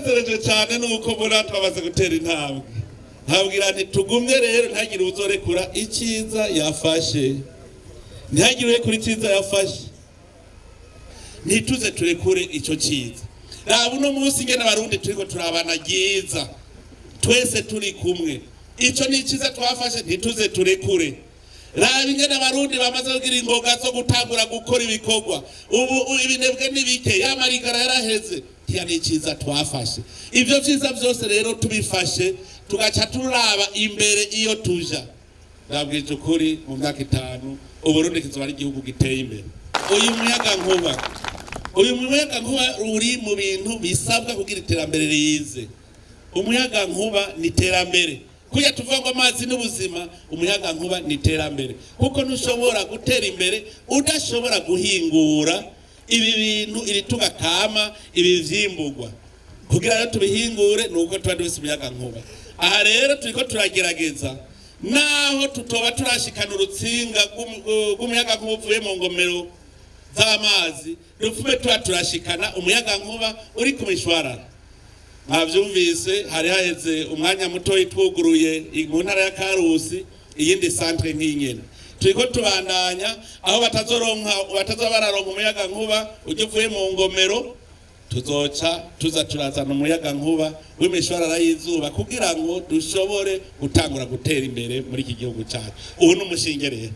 Ikinezereje cyane ni uko mbona twamaze gutera intambwe. Nkabwira nti tugumye rero, ntihagire uzorekura icyiza yafashe, ntihagire urekura icyiza yafashe, ntituze turekure icyo cyiza. Raba uno munsi ingene Abarundi turiko turabana ryiza, twese turi kumwe. Icyo ni icyiza twafashe, ntituze turekure. Raba ingene Abarundi bamaze kugira ingoga zo gutangura gukora ibikorwa. Ubu ibinebwe ni bike, yamarigara yaraheze. Kiya ni icyiza twafashe. Ibyo vyiza byose rero tubifashe, tugaca turaba imbere iyo tuja. Ndabwije ukuri, mu myaka 5 Uburundi kizoba ari igihugu giteye imbere. Uyu muyaga nkuba uri mu bintu bisabwa kugira iterambere rize. Umuyaga nkuba ni iterambere. Kujya tuvuga ngo amazi n'ubuzima, umuyaga nkuba ni iterambere, kuko ntushobora gutera imbere udashobora guhingura ibi bintu, iri tunga kama, ibi vyimburwa. Kugira rero tubihingure ni uko tuba dufise umuyaga nkuba. Aha rero turiko turagerageza, naho tutoba turashikana urutsinga rw'umuyaga nkuba uvuye mu ngomero z'amazi, dupfume tuba turashikana umuyaga nkuba uri ku mishwarara. Mwavyumvise, hari haheze umwanya mutoyi twuguruye mu ntara ya Karusi iyindi centre nk'iyi nyene. Turiko tubandanya aho batazoronka, batazoba bararonka umuyaga nkuba ujya uvuye mu ngomero, tuzoca tuza turazana umuyaga nkuba w'imishwarara y'izuba kugira ngo dushobore gutangura gutera imbere muri iki gihugu cyacu. Ubu ni umushinge rero.